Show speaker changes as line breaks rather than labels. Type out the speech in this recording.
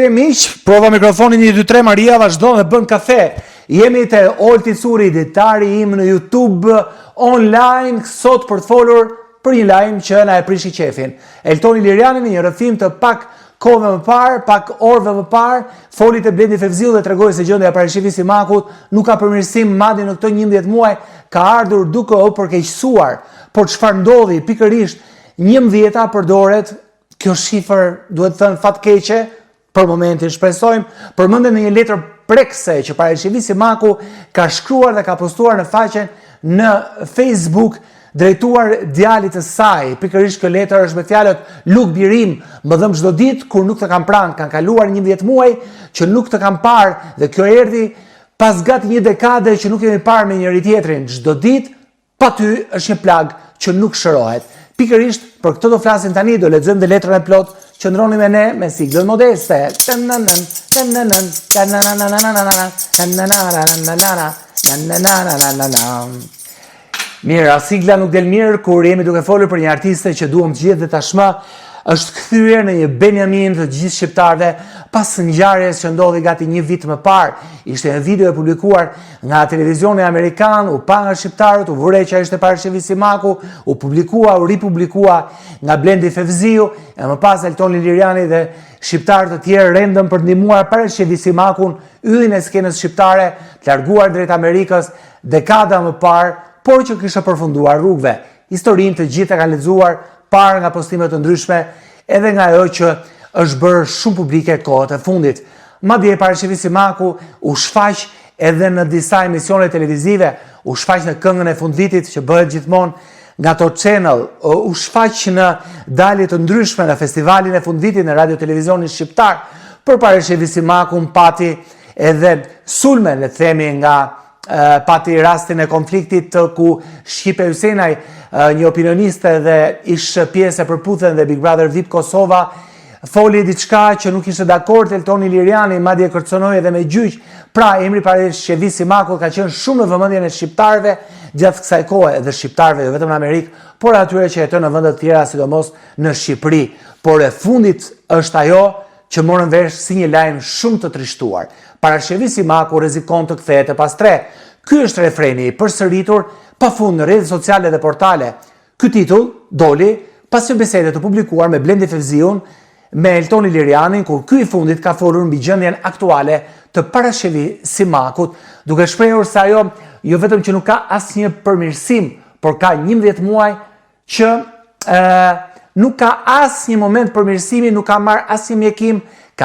Miq, prova mikrofonin 1 2 3 Maria vazhdon dhe bën kafe. Jemi te Olti Curi, ditari im në YouTube online sot për të folur për një lajm që na e prishi qefin. Elton Iliriani në një rrëfim të pak kohëve më parë, pak orëve më parë, foli te Blendi Fevziu dhe tregoi se gjendja e Parashqevi Simakut nuk ka përmirësim, madje në këto 11 muaj ka ardhur duke u përkeqësuar. Por çfarë ndodhi pikërisht 11-a përdoret Kjo shifër, duhet thënë fatkeqe, për momentin shpresojmë, përmendet në një letër prekëse që Parashqevi Simaku ka shkruar dhe ka postuar në faqen në Facebook drejtuar djalit të saj. Pikërisht kjo letër është me fjalët Luk biri im, më dhemb çdo ditë kur nuk të kam pranë, kanë kaluar 11 muaj që nuk të kam parë dhe kjo erdhi pas gati një dekade që nuk jemi parë me njëri-tjetrin. Çdo ditë Pa ty është një plagë që nuk shërohet. Pikërisht për këtë do flasim tani, do lexojmë dhe letrën e plotë. Qëndroni me ne me siglën modeste. Mirë, as sigla nuk del mirë kur jemi duke folur për një artiste që duam të gjithë dhe tashmë është kthyer në një Benjamin të gjithë shqiptarëve pas ngjarjes që ndodhi gati një vit më parë. Ishte një video e publikuar nga televizioni amerikan, u pa nga shqiptarët, u vu re që ishte Parashqevi Simaku, u publikua, u ripublikua nga Blendi Fevziu, e më pas Elton Iliriani dhe shqiptarë të tjerë rendën për të ndihmuar Parashqevi Simakun, yllin e skenës shqiptare, të larguar drejt Amerikës dekada më parë, por që kishte përfunduar rrugëve. Historinë të gjithë e kanë lexuar, parë nga postime të ndryshme, edhe nga ajo që është bërë shumë publike kohët e fundit. Madje Parashqevi Simaku u shfaq edhe në disa emisione televizive, u shfaq në këngën e fundvitit që bëhet gjithmonë nga Top Channel, u shfaq në dalje të ndryshme në festivalin e fundvitit në Radio Televizionin Shqiptar. Për Parashqevi Simakun pati edhe sulme, le të themi, nga pati rastin e konfliktit ku Shqipe Hysenaj, një opinioniste dhe ish pjesë e Përputhen dhe Big Brother VIP Kosova, foli diçka që nuk ishte dakord Elton Iliriani, madje kërcënoi edhe me gjyq. Pra, emri Parashqevi Simakut ka qenë shumë në vëmendjen e shqiptarëve gjatë kësaj kohe, dhe shqiptarëve jo vetëm në Amerikë, por atyre që jetojnë në vende të tjera, sidomos në Shqipëri. Por e fundit është ajo që morëm vesh si një lajm shumë të trishtuar. Parashqevi Simaku rrezikon të kthehet e pastrehë. Ky është refreni i përsëritur pafund në rrjetet sociale dhe portale. Ky titull doli pas një bisede të publikuar me Blendi Fevziun me Elton Ilirianin, kur ky i fundit ka folur mbi gjendjen aktuale të Parashqevi Simakut, duke shprehur se ajo jo vetëm që nuk ka asnjë përmirësim, por ka 11 muaj që ë nuk ka asnjë moment përmirësimi, nuk ka marrë asnjë mjekim